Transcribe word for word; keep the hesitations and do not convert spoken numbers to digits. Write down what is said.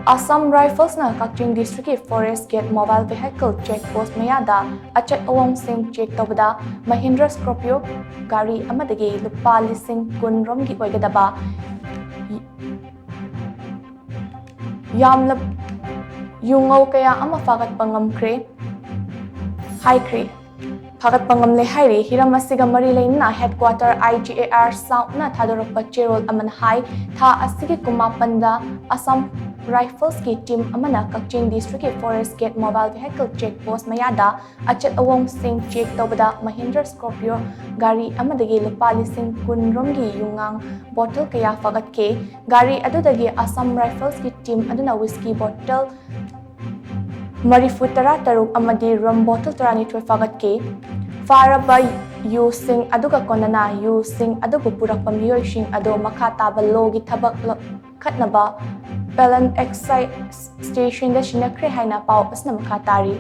Assam Riflesꯅ ꯀꯛꯆꯤꯡ districtꯀꯤ forest gate mobile vehicle check post ꯃꯌꯥꯗ ꯑꯆꯠ ꯑꯋꯣꯡꯁꯤꯡ check ꯇꯧꯕꯗ Mahindra Scorpio ꯒꯥꯔꯤ ꯑꯃꯗꯒꯤ ꯂꯨꯄꯥ ꯂꯤꯁꯤꯡ ꯀꯨꯟ ꯔꯣꯝꯒꯤ ꯑꯣꯏꯒꯗꯕ ꯌꯥꯝꯂꯕ ꯌꯨꯉꯧ ꯀꯌꯥ ꯑꯃ ꯐꯥꯒꯠꯄ ꯉꯝꯈ꯭ꯔꯦ ꯍꯥꯏꯈ꯭ꯔꯦ꯫ ꯐꯥꯒꯠꯄ ꯉꯝꯂꯦ ꯍꯥꯏꯔꯤ꯫ ꯍꯤꯔꯝ ꯑꯁꯤꯒ ꯃꯔꯤ ꯂꯩꯅꯅ headquarter I G A R Southꯅ ꯊꯥꯗꯣꯔꯛꯄ ꯆꯦꯔꯣꯜ ꯑꯃꯅ ꯍꯥꯏ, ꯊꯥ ꯑꯁꯤꯒꯤ ꯀꯨꯟꯃꯥꯄꯟꯗ Assam Riflesꯀꯤ team ꯑꯃꯅ ꯀꯛꯆꯤꯡ districtꯀꯤ forest gate mobile vehicle check post ꯃꯌꯥꯗ ꯑꯆꯠ ꯑꯋꯣꯡꯁꯤꯡ check ꯇꯧꯕꯗ Mahindra Scorpio ꯒꯥꯔꯤ ꯑꯃꯗꯒꯤ ꯂꯨꯄꯥ ꯂꯤꯁꯤꯡ ꯀꯨꯟ ꯔꯣꯝꯒꯤ ꯌꯨꯉꯥꯡ bottle ꯀꯌꯥ ꯐꯥꯒꯠꯈꯤ꯫ ꯒꯥꯔꯤ ꯑꯗꯨꯗꯒꯤ Assam Riflesꯀꯤ team ꯑꯗꯨꯅ whisky bottle ꯃꯔꯤꯐꯨ ꯇꯔꯥ ꯇꯔꯨꯛ ꯑꯃꯗꯤ rum bottle ꯇꯔꯥꯅꯤꯊꯣꯏ ꯐꯥꯒꯠꯈꯤ꯫ ꯐꯥꯔꯕ ꯌꯨꯁꯤꯡ ꯑꯗꯨꯒ ꯀꯣꯟꯅꯅ ꯌꯨꯁꯤꯡ ꯑꯗꯨꯕꯨ ꯄꯨꯔꯛꯄ ꯃꯤꯑꯣꯏꯁꯤꯡ ꯑꯗꯨ ꯃꯈꯥ ꯇꯥꯕ lawꯒꯤ ꯊꯕꯛ ꯂꯧꯈꯠꯅꯕ Palan Excise Stationꯗ ꯁꯤꯟꯅꯈ꯭ꯔꯦ ꯍꯥꯏꯅ ꯄꯥꯎ ꯑꯁꯤꯅ ꯃꯈꯥ ꯇꯥꯔꯤ꯫